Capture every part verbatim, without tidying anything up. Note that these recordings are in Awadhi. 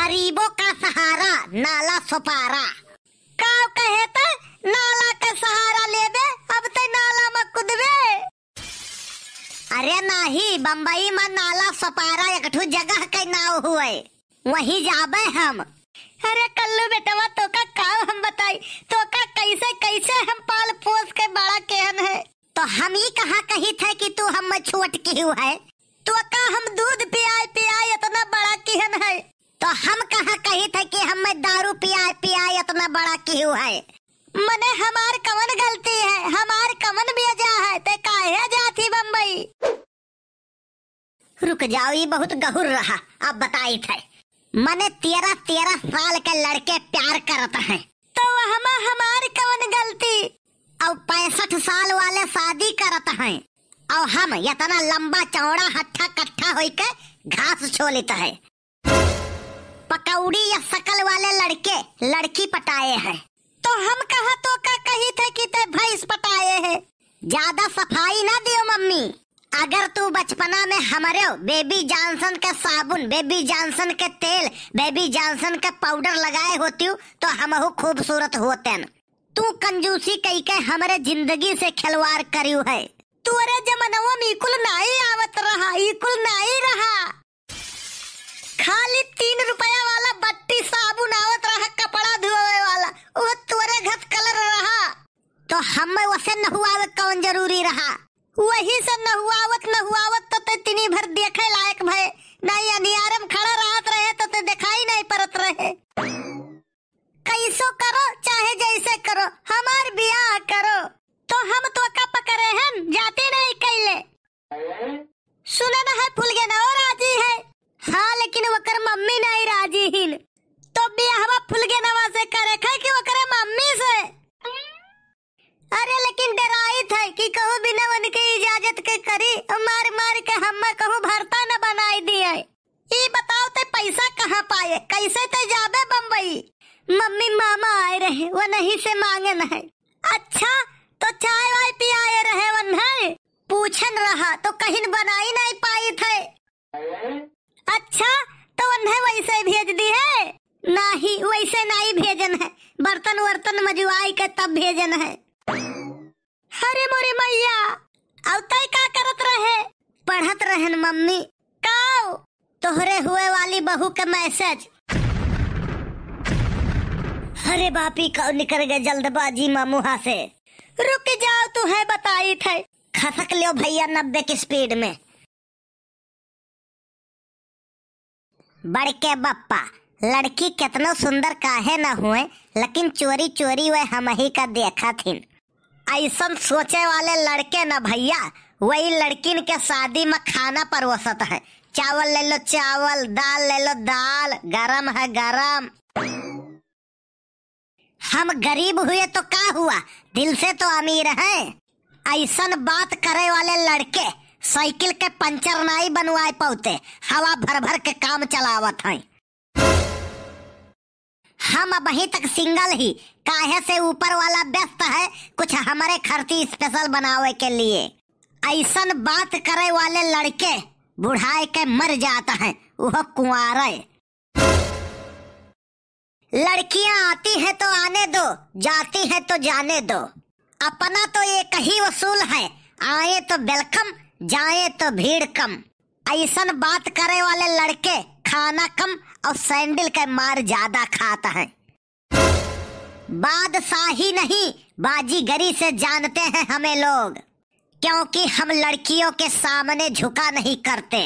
गरीबों का सहारा नाला सोपारा। का कहे त नाला का सहारा लेबे, अब ते नाला में कूदबे। अरे नाही, बम्बई में नाला सोपारा एक ठो जगह के नाव हुए, वहीं जाबे हम। अरे कल्लू बेटवा, तोका का हम बताई, तोका कैसे कैसे हम पाल पोस के बड़ा केहन है। तो हम ई कहाँ कहित है कि तू हम छोट किहू है? तोका हम दूध पियाए पियाए इतना बड़ा किहन है। तो हम कहाँ कहित है कि हम दारू पियाए पियाए इतना बड़ा किहू है? मने हमार कवन गलती है, हमार कवन बेजा है, ते काहे जाती बम्बई? रुक जाओ, ई बहुत गहुर रहा, अब बताइत है। मने तेरह तेरह साल के लड़के प्यार करत हैं। तो वहमा हमार कवन गलती? अब पैंसठ साल वाले शादी करत हैं, और हम इतना लंबा चौड़ा हट्ठा कट्ठा होइके घास छोलित है। पकौड़ी या शकल वाले लड़के लड़की पटाए हैं। तो हम कहा तोका कहित है कि ते भैंस पटाए है। ज्यादा सफाई ना दियो मम्मी। अगर तू बचपना में हमरे बेबी जॉनसन के साबुन, बेबी जॉनसन के तेल, बेबी जॉनसन के पाउडर लगाए होतियू तो हमहू खूबसूरत होतेन। तू कंजूसी कइके हमरे जिंदगी से खिलवाड़ करियू है। तोरे जमनवा में ई कुल नाई आवत रहा, ई कुल नाई रहा। खाली तीन रुपया वाला बट्टी साबुन आवत रहा, कपड़ा धोवे वाला, वो तोरे घत कलर रहा। तो हम वसे नहुआवे कौन जरूरी रहा? वही से नहुआवत नहुआवत तो ते तिनी भर देखे लायक भए, नहीं अनियारम खड़ा रहत रहे तो ते दिखाई नहीं परत रहे। कैसो करो चाहे जैसे करो, हमार बियाह करो। तो हम तोका पकड़े हन, जाती नहीं कैले। सुने न है फुलगेनवा राजी है। हाँ, लेकिन वकर मम्मी नहीं राजी हिन। तो बियाहवा फुलगेनवा से करे खे कि वकरे मम्मी से? अरे लेकिन डराइत है कि कहूँ बिना उनके इजाजत के करी, मार मार के हम्मा कहूँ भरता न बनाई दिए। ई बताओ ते पैसा कहाँ पाए, कैसे ते जाबे बम्बई? मम्मी मामा आए रहे, वो नहीं से मांगे न है। अच्छा, तो चाय वाय पियाए रहे वन्हे? पूछन रहा तो कहिन बनाई नहीं पाइत है। अच्छा, तो वन्हे वैसे भेज दी है? नहीं, वैसे नहीं भेजन है, बर्तन वर्तन मजुआई के तब भेजन है। अरे मोरे मैया, अउ तै का करत रहे? पढ़त रहन मम्मी। काऊ? तोहरे हुए वाली बहू के मैसेज। अरे बापी, काऊ निकर गए जल्दबाजी मा मुहा से। रुक जाओ, तुहे बताइत है। खसक ल्यो भैया नब्बे की स्पीड में। बड़के बप्पा, लड़की केतनो सुंदर काहे न हुए, लेकिन चोरी चोरी वे हमही का देखत हिन। ऐसन सोचे वाले लड़के न भैया, वही लड़किन के शादी में खाना परोसत है। चावल ले लो चावल, दाल ले लो दाल, गरम है गरम। हम गरीब हुए तो का हुआ, दिल से तो अमीर हैं। ऐसन बात करे वाले लड़के साइकिल के पंचर नाई बनवाए पौते, हवा भर भर के काम चलावत हैं। हम अबहीं तक सिंगल ही, काहे से ऊपर वाला व्यस्त है कुछ हमरे खर्ची स्पेशल बनावे के लिए। ऐसन बात करे वाले लड़के बुढ़ाए के मर जात हैं, वो कुंवारे। लड़कियां आती हैं तो आने दो, जाती हैं तो जाने दो। अपना तो एक ही उसूल है, आए तो welcome, जाए तो भीड़ कम। ऐसन बात करे वाले लड़के खाना कम और सैंडल के मार ज्यादा खात हैं। बादशाही नहीं, बाजीगरी से जानते हैं हमें लोग, क्योंकि हम लड़कियों के सामने झुका नहीं करते।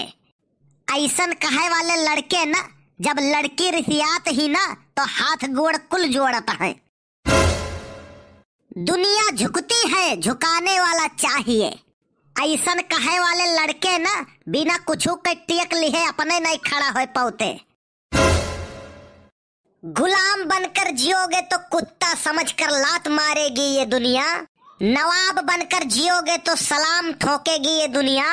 ऐसन कहे वाले लड़के ना, जब लड़की रिसियात ही ना, तो हाथ गोड़ कुल जोड़त हैं। दुनिया झुकती है, झुकाने वाला चाहिए। ऐसन कहे वाले लड़के ना, बिना कुछू के टेक लिहे अपने नहीं खड़ा हो पौते। गुलाम बनकर जियोगे तो कुत्ता समझकर लात मारेगी ये दुनिया, नवाब बनकर जियोगे तो सलाम ठोकेगी ये दुनिया।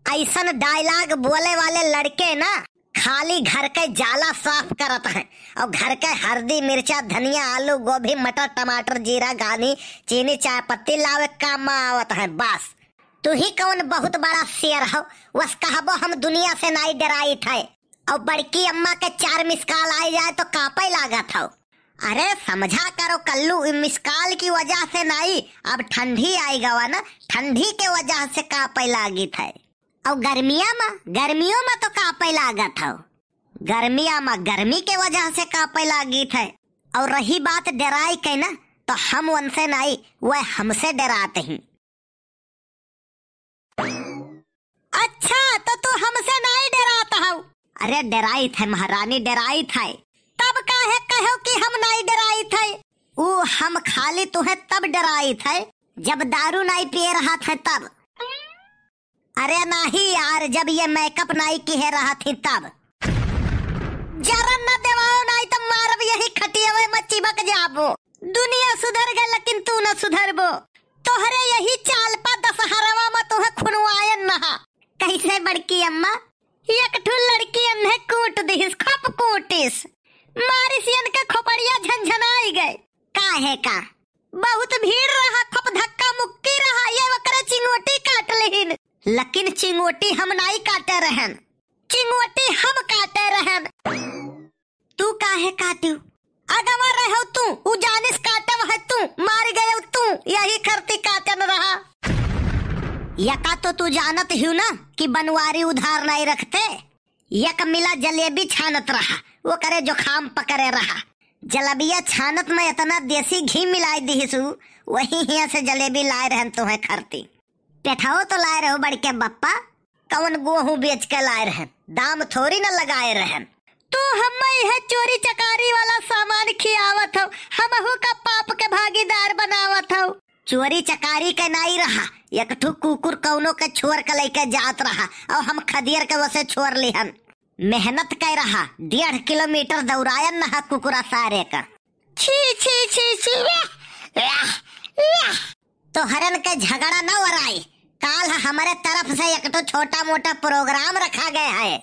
ऐसन डायलॉग बोले वाले लड़के ना खाली घर के जाला साफ करत हैं और घर के हरदी, मिर्चा, धनिया, आलू, गोभी, मटर, टमाटर, जीरा, घानी, चीनी, चाय पत्ती लावे काम में आवत हैं बस। तू ही कौन बहुत बड़ा शेर हो, बस कहबो हम दुनिया से नाई डराइत है। और बड़की अम्मा के चार मिस कॉल आइ जाए तो कापे लागत हौ। अरे समझा करो कल्लू, ई मिस कॉल की वजह से नाई, अब ठंडी आइ गवा ना, ठंडी के वजह से कापे लागित है। और गर्मिया मा, गर्मियों मा तो कापे लागत हौ। गर्मिया मा गर्मी के वजह से कापे लागित है। और रही बात डेराइ के ना, तो हम उनसे नाई, वह हमसे डेरात ही। अच्छा, तो तू हमसे नाई डेरात हौ? अरे डेराइत है महारानी, डेराइत है। तब काहे कहो कि हम नाई डेराइत है? ऊ हम खाली तुहे तब डेराइत है, जब दारू नाई पिए रहत है तब। अरे नाहीं यार, जब ये मेकअप नाई किहे रहत ही तब। जरन न देवाओ, नाई त मारब यही खटियवे में चिपक जाबो। दुनिया सुधर गए लेकिन तू न सुधरबो। तोहरे यही चाल पा दशहरवा में तुहे खुनवायन नहा। कैसे बड़की अम्मा? एक ठो लड़की अन्हे कूट दिहिस, खप कूटिस। मारिस यन के खोपड़िया झनझनाइ गए। काहे का? बहुत भीड़ रहा, खूब धक्का मुक्की रहा, ये ओकरे चिंगोटी काट लेहिन। लेकिन चिंगोटी हम नाई काटे रहन, चिंगोटी हम काटे रहन। तू काहे काटू? अगवा रहो तू, उ जानिस काटे वह तू, मार गयो तू, यही खरती काटन रहा। यका तो तू जानत हियो ना कि बनवारी उधार नाई रखते। एक मिला जलेबी छानत रहा, ओकरे जुखाम पकड़े रहा। जलेबिया छानत में इतना देसी घी मिलाइ दिहिसु, वही हियाँ से जलेबी लाए रहन तुहे खरती। पेठाओ तो लाए रहो बड़के बप्पा, कौन गोहूँ बेच के लाए रहन, दाम थोड़ी न लगाए रहन। तू हम्मे यह चोरी चकारी वाला सामान खियावत हौ, हमहू का पाप के भागीदार बनावत हौ। चोरी चकारी के नाई रहा, एक ठो कुकुर कौनो के छोर के लइके जात रहा और हम खदियर के वसे छोर लिहन। मेहनत कै रहा, डेढ़ किलोमीटर दौड़ायन नहा कुकुरा सारे का। छी, छी, छी, छी, वाह, वाह, वाह। तोहरन के झगड़ा न ओराई, काल हमरे तरफ से एक ठो छोटा मोटा प्रोग्राम रखा गया है।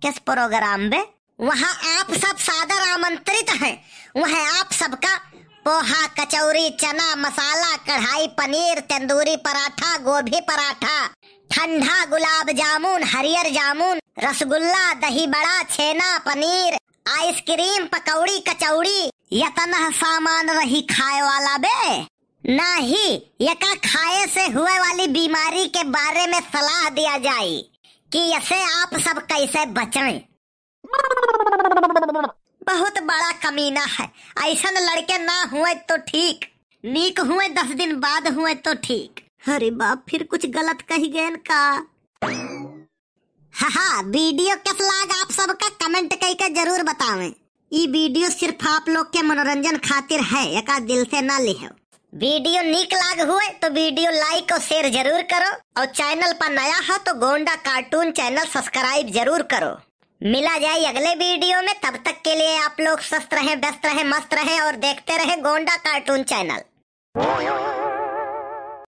किस प्रोग्राम बे? वहाँ आप सब सादर आमंत्रित हैं। वह आप सबका पोहा, कचौरी, चना मसाला, कढ़ाई पनीर, तंदूरी पराठा, गोभी पराठा, ठंडा गुलाब जामुन, हरियर जामुन, रसगुल्ला, दही बड़ा, छेना, पनीर, आइसक्रीम, पकौड़ी, कचौड़ी, यतना सामान रही खाए वाला बे। नाही, यका खाए से हुए वाली बीमारी के बारे में सलाह दिया जाए कि यसे आप सब कैसे बचें। बहुत बड़ा कमीना है, ऐसन लड़के ना हुए तो ठीक, नीक हुए दस दिन बाद हुए तो ठीक। अरे बाप, फिर कुछ गलत कहि गएन का? हाँ, हाँ, वीडियो कस लाग आप सबका comment कइके जरूर बतावें। ई वीडियो सिर्फ आप लोग के मनोरंजन खातिर है, एका दिल से ना लिहो। वीडियो नीक लाग हुए तो वीडियो like और share जरूर करो और channel पर नया हो तो गोंडा cartoon channel subscribe जरूर करो। मिला जाए अगले वीडियो में, तब तक के लिए आप लोग स्वस्थ रहें, व्यस्त रहें, मस्त रहें और देखते रहें गोंडा cartoon channel।